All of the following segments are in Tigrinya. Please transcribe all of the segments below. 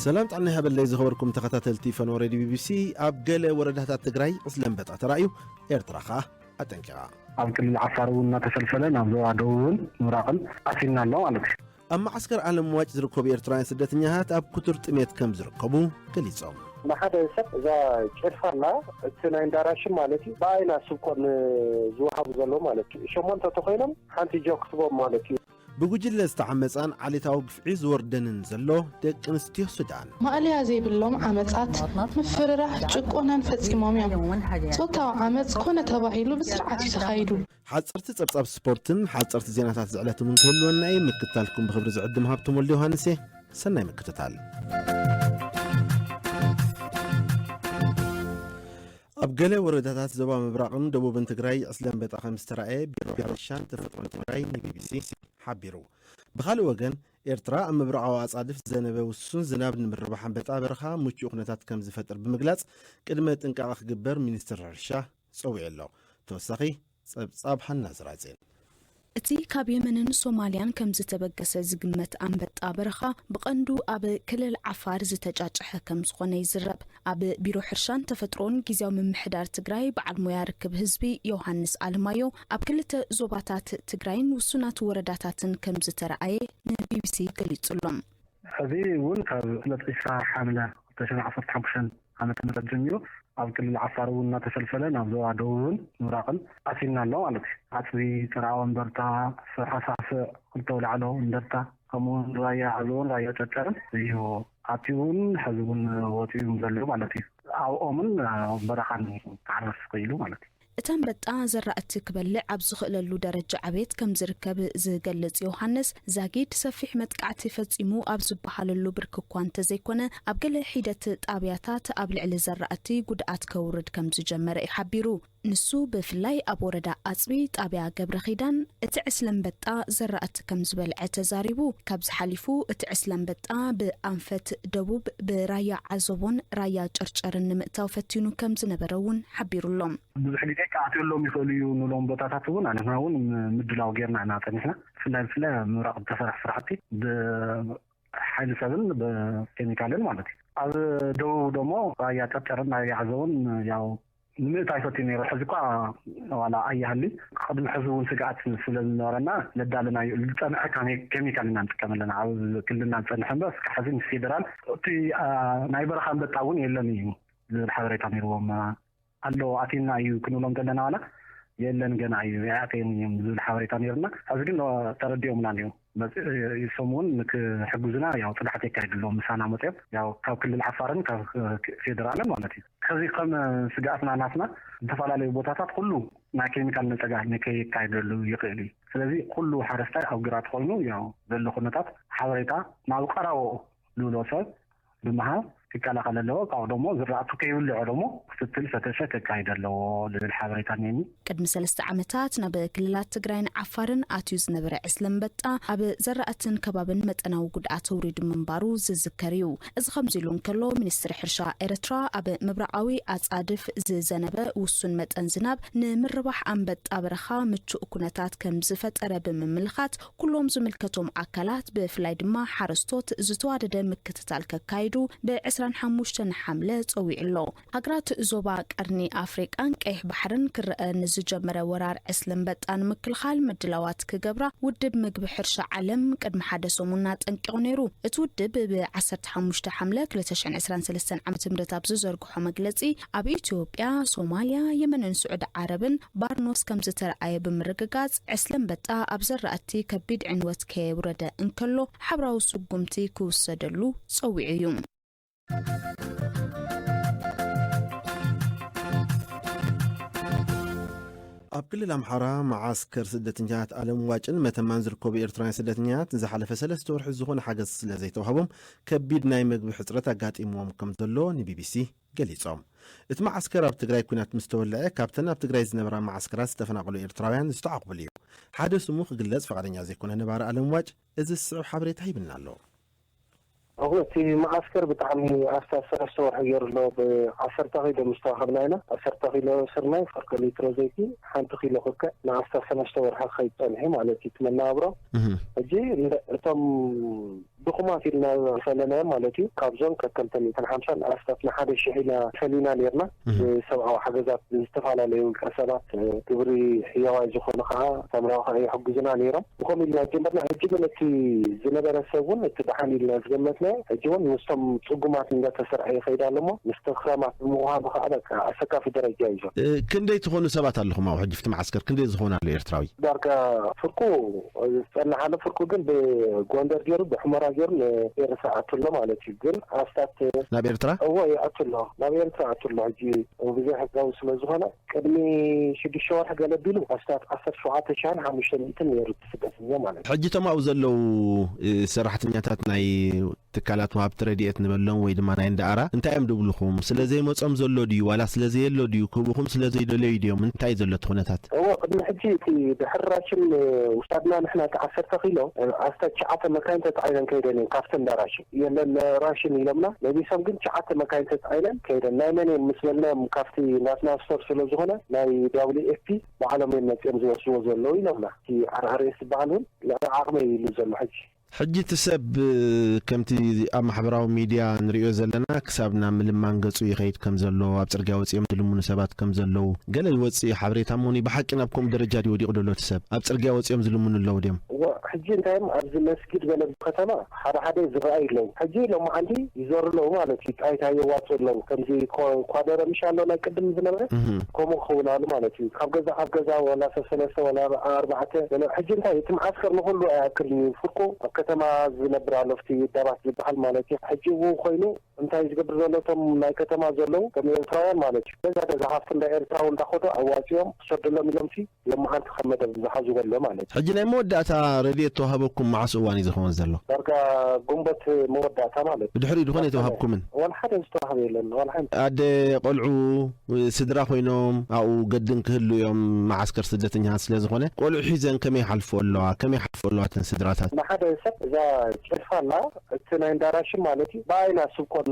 ሰላም ጥዕና ይሃበለይ ዝኸበርኩም ተኸታተልቲ ፈነወ ሬድዮ ቢቢሲ። ኣብ ገለ ወረዳታት ትግራይ ዕስለ ኣንበጣ ተራእዩ፣ ኤርትራ ኸኣ ኣጠንቂቓ። ኣብ ክልል ዓፋር እውን እናተፈልፈለ ናብ ዞባ ደቡብን ምብራቕን ኣትዩና ኣሎ ማለት እዩ። ኣብ መዓስከር ዓለም ዋጭ ዝርከቡ ኤርትራውያን ስደተኛታት ኣብ ክቱር ጥሜት ከም ዝርከቡ ገሊጾም። ንሓደ ሰብ እዛ ጭልፋ ኣላ፣ እቲ ናይ እንዳራሽን ማለት እዩ፣ ብኣይና ስብኮን ዝወሃቡ ዘሎ ማለት እዩ። ሸሞንተ ተኾይኖም ሓንቲ ጆክ ስቦም ማለት እዩ። ብጉጅለ ዝተዓመጻን ዓሌታዊ ግፍዒ ዝወርደንን ዘሎ ደቂ ኣንስትዮ ሱዳን። ማእለያ ዘይብሎም ዓመጻት፣ ምፍርራሕ፣ ጭቆናን ፈጺሞም እዮም። ጾታዊ ዓመጽ ኮነ ተባሂሉ ብስርዓት እዩ ተኻይዱ። ሓጸርቲ ጸብጻብ ስፖርትን ሓጸርቲ ዜናታት ዝዕለት እውን ክህልወና እዩ። ምክትታልኩም ብኽብሪ ዝዕድም ሃብቶም ወልደ ዮሃንስ እየ። ሰናይ ምክትታል። ኣብ ገለ ወረዳታት ዞባ ምብራቕን ደቡብን ትግራይ ዕስለ ኣንበጣ ከም ዝተራእየ ቢሮ ሕርሻን ተፈጥሮን ትግራይ ንቢቢሲ ሓቢሩ። ብኻልእ ወገን፣ ኤርትራ ኣብ ምብራቓዊ ኣጻድፍ ዝዘነበ ውሱን ዝናብ ንምርባሕ ኣንበጣ በረኻ ምቹእ ኩነታት ከም ዝፈጥር ብምግላጽ፣ ቅድመ ጥንቃቐ ክግበር ሚኒስትር ሕርሻ ጸዊዑ ኣሎ። ተወሳኺ ጸብጻብ ሃና ዝራጼን። እቲ ካብ የመንን ሶማልያን ከም ዝተበገሰ ዝግመት ኣንበጣ በረኻ ብቐንዱ ኣብ ክልል ዓፋር ዝተጫጨሐ ከም ዝኾነ ይዝረብ። ኣብ ቢሮ ሕርሻን ተፈጥሮን ግዝያዊ ምምሕዳር ትግራይ በዓል ሞያ ርክብ ህዝቢ ዮሃንስ ኣለማዮ፣ ኣብ ክልተ ዞባታት ትግራይን ውሱናት ወረዳታትን ከም ዝተረኣየ ንቢቢሲ ገሊጹ ኣሎ። ሕዚ እውን ካብ ዕለት ዕስራ ሓምለ ክልተ ሽሕን ዓሰርተ ሓሙሽተን ዓመተ ምህረት ጀሚሩ ኣብ ክልል ዓፋር እውን እናተፈልፈለ ናብ ዞባ ደቡብን ምብራቕን ኣትዩና ኣሎ ማለት እዩ። ኣፅቢ፣ ፅርዓዊ፣ እንደርታ፣ ፍርሓ ሳዕስዕ፣ ክልተ ኣውላዕሎ፣ እንደርታ፣ ከምኡ እውን ራያ ዓዘቦን ራያ ጨርጨርን እዩ ኣትዩ እውን ሕዚ እውን ወፂኡ ዘሎ ማለት እዩ። ኣብኦምን ኣብ በረኻን ክዓርፍ ክኢሉ ማለት እዩ። እቲ ኣንበጣ ዘራእቲ ክበልዕ ኣብ ዝኽእለሉ ደረጃ ዕቤት ከም ዝርከብ ዝገልጽ ዮሃንስ፣ ዛጊድ ሰፊሕ መጥቃዕቲ ፈጺሙ ኣብ ዝበሃለሉ ብርኪ እኳ እንተዘይኮነ፣ ኣብ ገለ ሒደት ጣብያታት ኣብ ልዕሊ ዘራእቲ ጉድኣት ከውርድ ከም ዝጀመረ እዩ ሓቢሩ። ንሱ ብፍላይ ኣብ ወረዳ ኣጽቢ ጣብያ ገብረ ኺዳን እቲ ዕስለ ኣንበጣ ዘራእቲ ከም ዝበልዐ ተዛሪቡ። ካብዚ ሓሊፉ እቲ ዕስለ ኣንበጣ ብኣንፈት ደቡብ ብራያ ዓዘቦን ራያ ጨርጨርን ንምእታው ፈቲኑ ከም ዝነበረ እውን ሓቢሩ ኣሎ። ብዙሕ ግዜ ክኣትየሎም ይኽእሉ እዩ ንብሎም ቦታታት እውን ኣነና እውን ምድላው ጌርና ኢና ጸኒሕና። ብፍላይ ብፍላይ ኣብ ምብራቕ ዝተሰርሐ ስራሕቲ ብሓይሊ ሰብን ብኬሚካልን ማለት እዩ። ኣብ ደቡብ ደሞ ራያ ጨርጨርን ራያ ዓዘቦን ያው ንምእታይ ፈትዩ ነይሩ። ሕዚ እኳ ዋላ ኣይሃሊ ቅድሚ ሕዚ እውን ስግኣት ስለ ዝነበረና ነዳልናዮ ዝፀንዐ ካሜ-፣ ኬሚካል ኢና ንጥቀም ኣለና። ኣብ ክልልና ዝፀንሐ እምበር እስካብ ሕዚ ምስ ፌደራል እቲ፣ አ፣ ናይ በረኻ ኣንበጣ እውን የለን እዩ ዝብል ሓበሬታ ነይርዎም። ኣሎ ኣትዩና እዩ ክንብሎም ከለና ዋላ የለን ገና እዩ ኣይኣተየን እዮም ዝብል ሓበሬታ ነይሩና። ሕዚ ግን ተረዲኦምና እዮም። መጽ-፣ እሶም እውን ክሕግዙና ያው ጽንዓት የካይድሎም ምሳና መጽኦም ያው ካብ ክልል ዓፋርን ካብ ፌደራልን ማለት እዩ። ሕዚ ከም ስግኣትና ናትና ዝተፈላለዩ ቦታታት ኩሉ ናይ ኬሚካል ነጸጋ ንከይካየደሉ ይኽእል እዩ። ስለዚ ኩሉ ሓረስታይ ኣብ ግራት ኮይኑ ያው ዘሎ ኩነታት ሓበሬታ ናብ ቀረባኡ ዝብሎ ሰብ ብምሃብ ክከላኸል ኣለዎ። ካብኡ ደሞ ዝራእቱ ከይብልዖ ደሞ ክትትል ፈተሸ ከካይድ ኣለዎ ዝብል ሓበሬታ እኒአኒ። ቅድሚ ሰለስተ ዓመታት ናብ ክልላት ትግራይን ዓፋርን ኣትዩ ዝነበረ ዕስለ ኣንበጣ ኣብ ዘራእትን ከባብን መጠናዊ ጉድኣት ኣውሪዱ ምንባሩ ዝዝከር እዩ። እዚ ከምዚ ኢሉ እንከሎ፣ ሚኒስትሪ ሕርሻ ኤርትራ ኣብ ምብራቓዊ ኣጻድፍ ዝዘነበ ውሱን መጠን ዝናብ ንምርባሕ ኣንበጣ በረኻ ምቹእ ኩነታት ከም ዝፈጠረ ብምምልኻት፣ ኩሎም ዝምልከቶም ኣካላት ብፍላይ ድማ ሓረስቶት ዝተዋደደ ምክትታል ከካይዱ ብ ዕስራን ሓሙሽተን ሓምለ ጸዊዑ ኣሎ። ሃገራት ዞባ ቀርኒ ኣፍሪቃን ቀይሕ ባሕርን ክረአ ንዝጀመረ ወራር ዕስለ ኣንበጣ ንምክልኻል ምድላዋት ክገብራ ውድብ ምግቢ ሕርሻ ዓለም ቅድሚ ሓደ ሰሙን ኣጠንቂቑ ነይሩ። እቲ ውድብ ብ ዓሰርተ ሓሙሽተ ሓምለ ክልተ ሽሕን ዕስራን ሰለስተን ዓመተ ምህረት ኣብ ዝዘርግሖ መግለጺ፣ ኣብ ኢትዮጵያ፣ ሶማልያ፣ የመንን ስዑዲ ዓረብን ባርኖስ ከም ዝተረኣየ ብምርግጋጽ፣ ዕስለ ኣንበጣ ኣብ ዘራእቲ ከቢድ ዕንወት ከየውረደ እንከሎ፣ ሓብራዊ ስጉምቲ ክውሰደሉ ጸዊዑ እዩ። ኣብ ክልል ኣምሓራ መዓስከር ስደተኛታት ኣለም ዋጭን መተማን ዝርከቡ ኤርትራውያን ስደተኛታት ንዝሓለፈ ሰለስተ ወርሒ ዝኾነ ሓገዝ ስለ ዘይተዋህቦም ከቢድ ናይ መግቢ ሕጽረት ኣጋጢምዎም ከም ዘሎ ንቢቢሲ ገሊጾም። እቲ መዓስከር ኣብ ትግራይ ኲናት ምስ ተወልዐ፣ ካብተን ኣብ ትግራይ ዝነበራ መዓስከራት ዝተፈናቐሉ ኤርትራውያን ዝተዓቑብሉ እዩ። ሓደ ስሙ ክግለጽ ፍቓደኛ ዘይኮነ ነባሪ ኣለምዋጭ፣ እዚ ዝስዕብ ሓበሬታ ሂብና ኣሎ። እወ፣ እቲ መዓስከር ብጣዕሚ ኣስታት ሰለስተ ወርሒ ገይሩ ኣሎ። ብ10 ኪሎ ምስ ተዋሃብና ኢና። 10 ኪሎ ስርናይ፣ ፍርቂ ሊትሮ ዘይቲ፣ ሓንቲ ኪሎ ክከ ንኣስታት ሰለስተ ወርሒ ክኸይድ ጸኒሑ ማለት እዩ እቲ መነባብሮ። እህ። ሕጂ እንደ-፣ እቶም ድኹማት ኢልና ዝፈለናዮም ማለት እዩ፣ ካብዞም ከከም ሚእትን ሓምሳን ንኣስታት ንሓደ ሽሕ ኢና ፈሊና ነርና። እህ። ብሰብኣዊ ሓገዛት ብዝተፈላለዩ ውልቀ ሰባት፣ እ፣ ግብሪ ሕያዋይ ዝኾኑ ከዓ ሳምራዊ ከዓ ይሕግዙና ነይሮም። ብኸምኡ ኢልና ጀመርና። ሕጂ ግን እቲ ዝነበረ ሰብ እውን እቲ ደሓን ኢልና ዝገመትናዮ ሕጂ እውን ምስቶም ጽጉማት እንዳተሰርዐ ይኸይድ ኣሎ እሞ ምስቲ ክራማት ብምውሃቡ ከዓ በቃ ኣሰካፊ ደረጃ እዩ ዘሎ። እ፣ ክንደይ ትኾኑ ሰባት ኣለኹም ኣብኡ ሕጂ? ፍቲ መዓስከር ክንደይ ዝኾኑ ኣሎ ኤርትራዊ? ዳርጋ ፍርቁ ዝጸንሓሉ ፍርቁ ግን ብጎንደር ገይሩ ብሑመራ ገይሩ ንኤርትራ ኣትሎ ማለት እዩ። ግን ኣስታት ናብ ኤርትራ? እዎ ይኣትሎ፣ ናብ ኤርትራ ኣትሎ። ሕጂ ብዘይ ሕጋዊ ስለ ዝኾነ ቅድሚ ሽዱሽተ ወርሒ ገለ ቢሉ ኣስታት ዓሰርተ ሸውዓተ ሽሕን ሓሙሽተ ሚእትን ነይሩ እቲ ስደተኛ ማለት እዩ። ሕጂ እቶም ኣብኡ ዘለዉ፣ እ፣ ሰራሕተኛታት ናይ ትካላት ወሃብቲ ረድኤት ንበሎም ወይ ድማ ናይ እንዳኣራ እንታይ እዮም ድብልኹም? ስለ ዘይመጾም ዘሎ ድዩ ዋላ ስለ ዘየሎ ድዩ ክብልኹም ስለ ዘይደለዩ ድዮም? እንታይ እዩ ዘሎ እቲ ኩነታት? እዎ፣ ቅድሚ ሕጂ እቲ ድሕሪ ራሽን፣ እ፣ ውሳድና ንሕና እቲ ዓሰርተ ኪሎ፣ እ፣ ኣስታት ትሽዓተ መካይን ተጻዒነን ከይደን እየን ካብቲ እንዳ ራሽን። የለን ራሽን ኢሎምና፣ ለቢሶም ግን ትሽዓተ መካይን ተጻዒነን ከይደን። ናይ መን እየን ምስ በልናዮም ካብቲ ናትና ስቶር ስለ ዝኾነ ናይ ደብሊው ኤፍ ፒ ባዕሎም እዮም መጺኦም ዝወስድዎ ዘለዉ ኢሎምና። እቲ ኣር ኣር ኤስ ዝበሃል እውን ልዕሊ ዓቕመይ ኢሉ ዘሎ ሕጂ። ሕጂ እቲ ሰብ፣ ከምቲ ኣብ ማሕበራዊ ሚድያ ንሪኦ ዘለና፣ ክሳብ ናብ ምልማን ገጹ ይኸይድ ከም ዘሎ፣ ኣብ ጽርግያ ወጺኦም ዝልምኑ ሰባት ከም ዘለዉ፣ ገለ ዝወጽእ ሓበሬታ እሞ፣ ብሓቂ ናብ ከምኡ ደረጃ ድዩ ወዲቑ ዘሎ እቲ ሰብ? ኣብ ጽርግያ ወጺኦም ዝልምኑ ኣለዉ ድዮም? እዎ፣ ሕጂ እንታይ እዮም፣ ኣብዚ መስጊድ ገለ ከተማ ሓደ ሓደ ዝረኣዩ ኣለዉ። ሕጂ ሎማዓንቲ ይዞሩ ኣለዉ ማለት እዩ፣ ጣይታ የዋጽኡ ኣለዉ። ከምዚ ኮ-፣ ኳደረ ምሽ ኣሎ ናይ ቅድም ዝነበረ፣ እህ። ከምኡ ክኸውን ኣሎ ማለት እዩ። ካብ ገዛ ካብ ገዛ ወላ ሰብ ሰለስተ ወላ ኣርባዕተ ገለ። ሕጂ እንታይ እቲ መዓስከር ንኹሉ ኣይኣክልን እዩ። ፍርቁ ኣብ ከተማ ዝነብር ኣሎ፣ ኣብቲ ዳባት ዝበሃል ማለት እዩ። ሕጂ እውን ኮይኑ እንታይ ዝገብር ዘሎ፣ እቶም ናይ ከተማ ዘለዉ፣ እቶም ኤርትራውያን ማለት እዩ፣ ገዛ ገዛ ካብቲ እንዳ ኤርትራዊ እንዳኸዱ ኣዋጺኦም ክሰደሎም ኢሎም ሲ ሎማዓንቲ ከም መደብ ዝሓዝዎ ኣሎ ማለት እዩ። ሕጂ ናይ መወዳእታ ረድኤት ተዋህበኩም መዓስ እዋን እዩ ዝኸውን ዘሎ? ዳርጋ ግንቦት መወዳእታ ማለት እዩ። ብድሕሪኡ ዝኾነ ኣይተዋሃብኩምን? ዋላ ሓደ ዝተዋህበ የለን፣ ዋላ ሓንቲ። ኣደ፣ ቆልዑ፣ ስድራ ኮይኖም ኣብኡ ገድን ክህሉ እዮም፣ መዓስከር ስደተኛታት ስለ ዝኾነ። ቆልዑ ሒዘን ከመይ ይሓልፎ ኣለዋ? ከመይ ይሓልፎ ኣለዋ እተን ስድራታት? ንሓደ ሰብ እዛ ጨልፋ ኣላ፣ እቲ ናይ እንዳ ራሽን ማለት እዩ፣ ብኣይና ስብቆን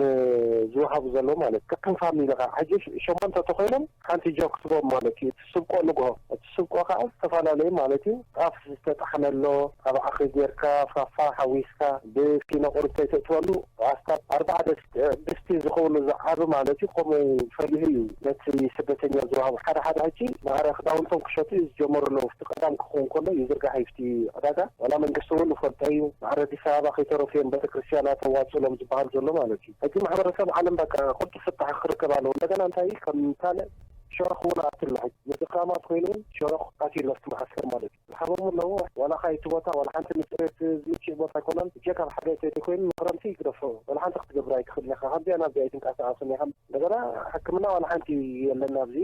ዝወሃቡ ዘለዉ ማለት እዩ። ከከም ፋሚሊ ኸዓ ሕጂ ሸሞንተ ተኾይኖም ሓንቲ ጆክ ትቦም ማለት እዩ። እቲ ስብቆ ንግሆ፣ እቲ ስብቆ ኸዓ ዝተፈላለዩ ማለት እዩ። ጣፍ ዝተጣሕነ ኣሎ፣ ኣብ ዓኺ ጌርካ፣ ፋፋ ሓዊስካ፣ ብፊኖ ቁሩብ ተይተእትወሉ፣ ኣስታት ኣርባዓ ደስ-፣ ድስቲ ዝኸውን ዝዓቢ ማለት እዩ። ከምኡ ፈሊሑ እዩ ነቲ ስደተኛ ዝወሃቡ። ሓደ ሓደ ሕጂ ማዕረ ክዳውንቶም ክሸጡ እዩ ዝጀመሩ ኣለዉ። እቲ ቀዳም ክኸውን ከሎ ይዝርጋሕ እዩ እቲ ዕዳጋ። ዋላ መንግስቲ እውን ይፈልጦ እዩ። ማዕረ ኣዲስ ኣበባ ከይተረፉ እዮም ቤተክርስትያናት ኣዋፅእሎም ዝበሃል ዘሎ ማለት እዩ። ሕጂ ማሕበረሰብ ዓለም በቃ ቅልጡፍ ፍታሕ ክርከብ ኣለዎ። እንደገና እንታይ ከም ካልእ ሸረኽ እውን ኣትሎ ሕጂ። ንድኻማት ኮይኑ እውን ሸረኽ ኣትዩ ኣሎ ኣብቲ መዓስከር ማለት እዩ። ዝሃቦም ኣለዎ። ዋላ ኸዓ እቲ ቦታ ዋላ ሓንቲ ንፅሬት ዝምችእ ቦታ ኣይኮነን። እጀ ካብ ሓደ እተይተኮይኑ ንክረምቲ ይግደፎ። ዋላ ሓንቲ ክትገብር ኣይትኽእልን ኢኻ። ካብዚኣ ናብዚኣ ኣይትንቀሳቐስን ኢኻ። እንደገና ሕክምና ዋላ ሓንቲ የለን ኣብዚ።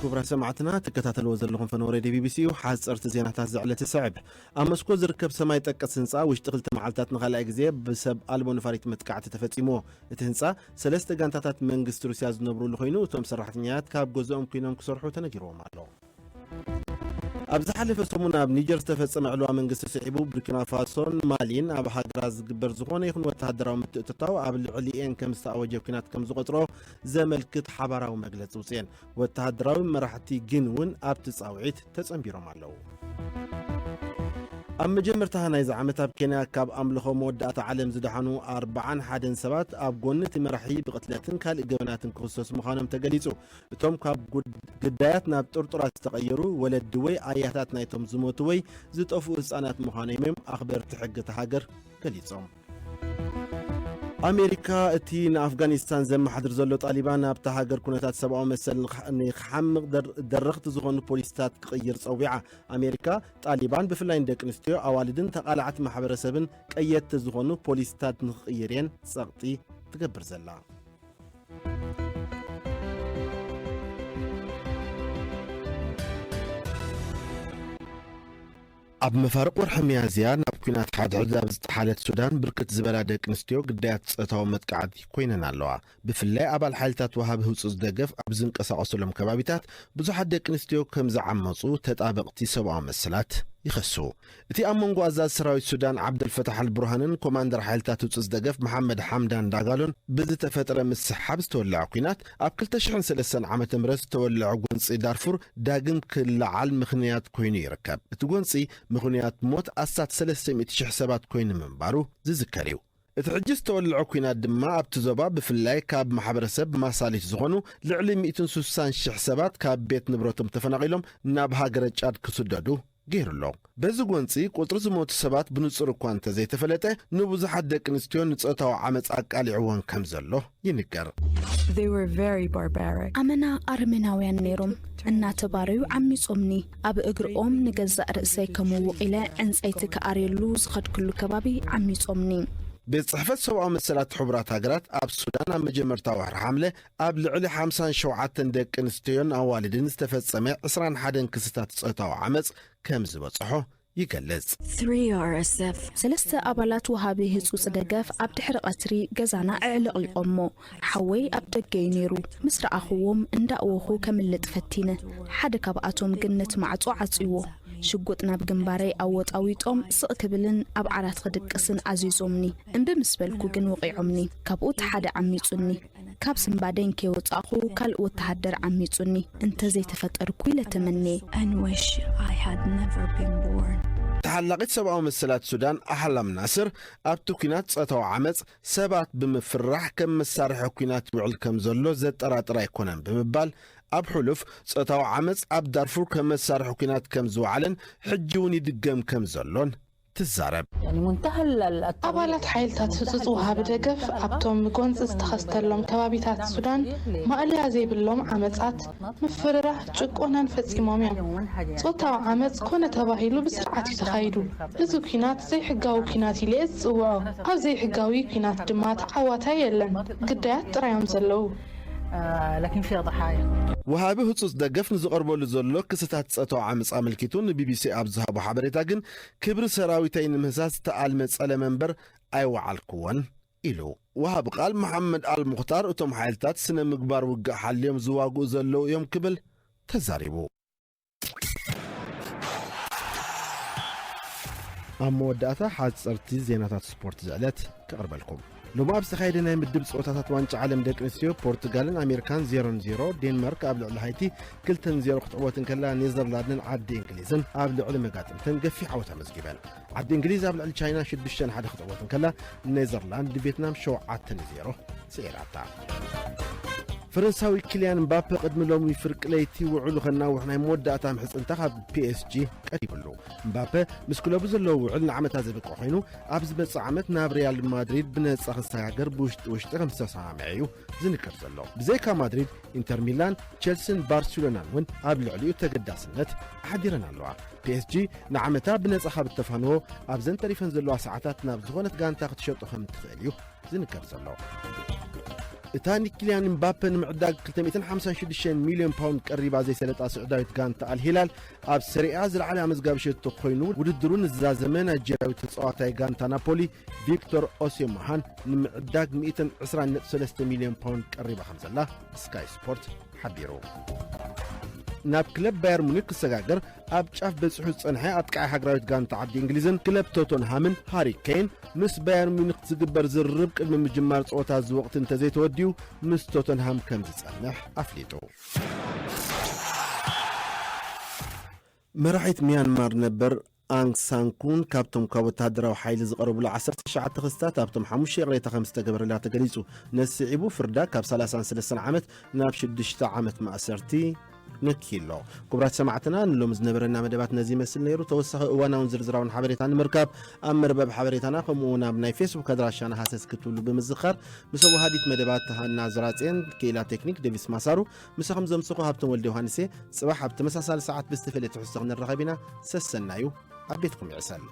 ክቡራት ሰማዕትና፣ ትከታተልዎ ዘለኹም ፈነወ ሬድዮ ቢ ቢ ሲ እዩ። ሓፀርቲ ዜናታት ዘዕለቲ ሰዕብ። ኣብ ሞስኮ ዝርከብ ሰማይ ጠቀስ ህንፃ ውሽጢ ክልተ መዓልታት ንኻልኣይ ግዜ ብሰብ ኣልቦ ነፋሪት መጥቃዕቲ ተፈፂምዎ። እቲ ህንፃ ሰለስተ ጋንታታት መንግስቲ ሩስያ ዝነብሩሉ ኮይኑ፣ እቶም ሰራሕተኛታት ካብ ገዝኦም ኮይኖም ክሰርሑ ተነጊርዎም ኣሎ። ኣብ ዝሓለፈ ሰሙን ኣብ ኒጀር ዝተፈጸመ ዕልዋ መንግስቲ ስዒቡ፣ ቡርኪና ፋሶን ማሊን ኣብ ሃገራት ዝግበር ዝኾነ ይኹን ወተሃደራዊ ምትእትታው ኣብ ልዕሊኤን ከም ዝተኣወጀ ኲናት ከም ዝቖጽሮ ዘመልክት ሓባራዊ መግለጺ ኣውጺኤን። ወተሃደራዊ መራሕቲ ግን እውን ኣብቲ ጻውዒት ተጸንቢሮም ኣለዉ። ኣብ መጀመርታ ናይዚ ዓመት ኣብ ኬንያ ካብ ኣምልኾ መወዳእታ ዓለም ዝደሓኑ ኣርብዓን ሓደን ሰባት ኣብ ጎኒ እቲ መራሒ ብቕትለትን ካልእ ገበናትን ክኽሰሱ ምዃኖም ተገሊጹ። እቶም ካብ ጉድ-፣ ግዳያት ናብ ጥርጡራት ዝተቐየሩ ወለዲ ወይ ኣያታት ናይቶም ዝሞቱ ወይ ዝጠፍኡ ህጻናት ምዃኖም እዮም ኣኽበርቲ ሕጊ እታ ሃገር ገሊጾም። ኣሜሪካ እቲ ንኣፍጋኒስታን ዘመሓድር ዘሎ ጣሊባን ኣብታ ሃገር ኩነታት ሰብኣዊ መሰል ንኽ-፣ ንኽሓምቕ ደር-፣ ደረኽቲ ዝኾኑ ፖሊሲታት ክቕይር ጸዊዓ። ኣሜሪካ ጣሊባን ብፍላይ ንደቂ ኣንስትዮ፣ ኣዋልድን ተቓላዕቲ ማሕበረሰብን ቀየድቲ ዝኾኑ ፖሊሲታት ንኽቕይር እየን ጸቕጢ ትገብር ዘላ። ኣብ መፋርቕ ወርሒ ሚያዝያ ናብ ኲናት ሓድሕድ ኣብ ዝጠሓለት ሱዳን፣ ብርክት ዝበላ ደቂ ኣንስትዮ ግዳያት ጾታዊ መጥቃዕቲ ኮይነን ኣለዋ። ብፍላይ ኣባል ሓይልታት ወሃቢ ህጹጽ ደገፍ ኣብ ዝንቀሳቐሱሎም ከባቢታት፣ ብዙሓት ደቂ ኣንስትዮ ከም ዝዓመጹ ተጣበቕቲ ሰብኣዊ መሰላት ይኸሱ። እቲ ኣብ መንጎ ኣዛዚ ሰራዊት ሱዳን ዓብደልፈታሕ ኣልቡርሃንን ኮማንደር ሓይልታት ህጹጽ ደገፍ መሓመድ ሓምዳን ዳጋሎን ብዝተፈጥረ ምስሓብ ዝተወለዐ ኲናት፣ ኣብ ክልተ ሽሕን ሰለስተን ዓመተ ምህረት ዝተወለዐ ጎንጺ ዳርፉር ዳግም ክለዓል ምኽንያት ኮይኑ ይርከብ። እቲ ጎንጺ ምኽንያት ሞት ኣስታት ሰለስተ ሚእቲ ሽሕ ሰባት ኮይኑ ምንባሩ ዝዝከር እዩ። እቲ ሕጂ ዝተወለዐ ኲናት ድማ ኣብቲ ዞባ ብፍላይ ካብ ማሕበረሰብ ማሳሊት ዝኾኑ ልዕሊ ሚእትን ስሳን ሽሕ ሰባት ካብ ቤት ንብረቶም ተፈናቒሎም ናብ ሃገረ ጫድ ክስደዱ ገይሩ ኣሎ። በዚ ጎንጺ ቁጽሪ ዝሞቱ ሰባት ብንጹር እኳ እንተዘይተፈለጠ፣ ንብዙሓት ደቂ ኣንስትዮ ንጾታዊ ዓመጽ ኣቃሊዕወን ከም ዘሎ ይንገር። They were very barbaric. ኣመና ኣርሜናውያን ነይሮም። እናተባረዩ ዓሚጾምኒ። ኣብ እግርኦም ንገዛእ ርእሰይ ከም ውቕ ኢለ ዕንጸይቲ ክኣርየሉ ዝኸድክሉ ከባቢ ዓሚጾምኒ። ቤት ጽሕፈት ሰብኣዊ መሰላት ሕቡራት ሃገራት ኣብ ሱዳን ኣብ መጀመርታ ወርሒ ሓምለ ኣብ ልዕሊ ሓምሳን ሸውዓተን ደቂ ኣንስትዮን ኣዋልድን ዝተፈጸመ ዕስራን ሓደን ክስታት ጾታዊ ዓመጽ ከም ዝበጽሖ ይገልጽ። Three R S F. ሰለስተ ኣባላት ወሃቢ ህጹጽ ደገፍ ኣብ ድሕሪ ቀትሪ ገዛና ኣዕለቕሊቖሞ። ሓወይ ኣብ ደገ እዩ ነይሩ። ምስ ረኣኽዎም እንዳእወኹ ከምልጥ ፈቲነ። ሓደ ካብኣቶም ግን ነቲ ማዕጾ ዓጽይዎ። ሽጉጥ ናብ ግንባረይ ኣወጣዊጦም ስቕ ክብልን ኣብ ዓራት ክድቅስን ኣዚዞምኒ። እምቢ ምስ በልኩ ግን ወቒዖምኒ። ካብኡ እቲ ሓደ ዓሚጹኒ። ካብ ስንባደኝ ከይወጻእኹ ካልእ ወተሃደር ዓሚጹኒ። እንተዘይተፈጠርኩ ኢለ ተመንየ። And wish I had never been born. ተሓላቒት ሰብኣዊ መሰላት ሱዳን ኣሕላም ናስር ኣብቲ ኲናት ጾታዊ ዓመጽ ሰባት ብምፍራሕ ከም መሳርሒ ኲናት ይውዕል ከም ዘሎ ዘጠራጥር ኣይኮነን ብምባል ኣብ ሕሉፍ ጾታዊ ዓመጽ ኣብ ዳርፉር ከም መሳርሒ ኲናት ከም ዝወዓለን ሕጂ እውን ይድገም ከም ዘሎን ትዛረብ። يعني منتهى ال- ال- ኣባላት ሓይልታት ህጹጽ ወሃቢ ደገፍ ኣብቶም ጎንጺ ዝተኸስተሎም ከባቢታት ሱዳን ማእለያ ዘይብሎም ዓመጻት፣ ምፍርራሕ፣ ጭቆናን ፈጺሞም እዮም። ጾታዊ ዓመጽ ኮነ ተባሂሉ ብስርዓት እዩ ተኻይዱ። እዚ ኲናት ዘይሕጋዊ ኲናት ኢለ እየ ዝጽውዖ። ኣብ ዘይሕጋዊ ኲናት ድማ ተዓዋታይ የለን፣ ግዳያት ጥራይ እዮም ዘለዉ። آه، لكن فيها ضحايا. ወሃቢ ህጹጽ ደገፍ ንዝቐርበሉ ዘሎ ክስታት ጾታዊ ዓመጽ ኣመልኪቱ ንቢቢሲ ኣብ ዝሃቦ ሓበሬታ ግን፣ ክብሪ ሰራዊተይ ንምህሳስ ዝተኣልመ ጸለመ እምበር ኣይወዓልኩዎን ኢሉ። ወሃቢ ቃል መሓመድ ኣል ሙኽታር፣ እቶም ሓይልታት ስነ ምግባር ውግእ ሓልዮም ዝዋግኡ ዘለዉ እዮም ክብል ተዛሪቡ። ኣብ መወዳእታ ሓጸርቲ ዜናታት ስፖርት ዝዕለት ከቕርበልኩም። ሎሚ ኣብ ዝተኻየደ ናይ ምድብ ጸወታታት ዋንጫ ዓለም ደቂ ኣንስትዮ፣ ፖርቱጋልን ኣሜሪካን ዜሮ ን ዜሮ፣ ዴንማርክ ኣብ ልዕሊ ሃይቲ ክልተ ን ዜሮ ክትዕወት እንከላ፣ ኔዘርላንድን ዓዲ እንግሊዝን ኣብ ልዕሊ መጋጥምተን ገፊሕ ዓወት ኣመዝጊበን። ዓዲ እንግሊዝ ኣብ ልዕሊ ቻይና ሽዱሽተ ን ሓደ ክትዕወት እንከላ፣ ኔዘርላንድ ንቬትናም ሸውዓተ ን ዜሮ ስዒራታ። ፈረንሳዊ ኪልያን ምባፔ ቅድሚ ሎሚ ፍርቂ ለይቲ ውዕሉ ከናውሕ ናይ መወዳእታ ምሕጽንታ ካብ ፒ ኤስ ጂ ቀሪብሉ። ምባፔ ምስ ክለቡ ዘለዎ ውዕል ንዓመታ ዘብቅዕ ኮይኑ፣ ኣብ ዝመጽእ ዓመት ናብ ሪያል ማድሪድ ብነጻ ክሰጋገር ብውሽጢ ውሽጢ ከም ዝተሰማምዐ እዩ ዝንገር ዘሎ። ብዘይካ ማድሪድ፣ ኢንተር ሚላን፣ ቸልሲን ባርሴሎናን እውን ኣብ ልዕሊኡ ተገዳስነት ኣሕዲረን ኣለዋ። ፒ ኤስ ጂ ንዓመታ ብነጻ ካብ እተፋንዎ፣ ኣብዘን ተሪፈን ዘለዋ ሰዓታት ናብ ዝኾነት ጋንታ ክትሸጦ ከም ትኽእል እዩ ዝንገር ዘሎ። እታ ንኪልያን ምባፔ ንምዕዳግ ክልተ ሚእትን ሓምሳን ሽዱሽተን ሚልዮን ፓውንድ ቀሪባ ዘይሰለጣ ስዑዳዊት ጋንታ ኣልሂላል፣ ኣብ ሰሪኣ ዝለዓለ ኣመዝጋቢ ሸቶ ኮይኑ፣ ውድድሩ ንዝዛዘመ ናይጀርያዊ ተጻዋታይ ጋንታ ናፖሊ ቪክቶር ኦሴማሃን ንምዕዳግ ሚእትን ዕስራን ነጥቢ ሰለስተ ሚልዮን ፓውንድ ቀሪባ ከም ዘላ ስካይ ስፖርት ሓቢሩ። ናብ ክለብ ባየር ሙኒክ ክሰጋገር ኣብ ጫፍ በጺሑ ዝጸንሐ ኣጥቃዒ ሃገራዊት ጋንታ ዓዲ እንግሊዝን ክለብ ቶተንሃምን ሃሪ ኬን፣ ምስ ባየር ሙኒክ ዝግበር ዝርርብ ቅድሚ ምጅማር ጸወታ እዚ ወቕቲ እንተዘይተወዲኡ፣ ምስ ቶተንሃም ከም ዝጸንሕ ኣፍሊጡ። መራሒት ሚያንማር ነበር ኣንግ ሳንኩን ካብቶም ካብ ወተሃደራዊ ሓይሊ ዝቐረቡላ ዓሰርተ ትሽዓተ ክስታት ኣብቶም ሓሙሽተ ይቕሬታ ከም ዝተገበረላ ተገሊጹ። ነዚ ስዒቡ ፍርዳ ካብ ሰላሳን ሰለስተን ዓመት ናብ ሽዱሽተ ዓመት ማእሰርቲ ነኪሎ። ክቡራት ሰማዕትና፣ ንሎሚ ዝነበረና መደባት ነዚ ይመስል ነይሩ። ተወሳኺ እዋናውን ዝርዝራውን ሓበሬታ ንምርካብ ኣብ መርበብ ሓበሬታና ከምኡ እውን ኣብ ናይ ፌስቡክ ኣድራሻና ሃሰስ ክትብሉ ብምዝኻር፣ ምስ ኣወሃዲት መደባት ሃና ዝራጽየን ክኢላ ቴክኒክ ዴቪስ ማሳሩ፣ ምሳኹም ዘምስኹ ሃብቶም ወልደ ዮሃንስ እየ። ጽባሕ ኣብ ተመሳሳሊ ሰዓት ብዝተፈለየ ትሕዝቶ ክንራኸብ ኢና። ሰሰናዩ ኣብ ቤትኩም ይዕሰል።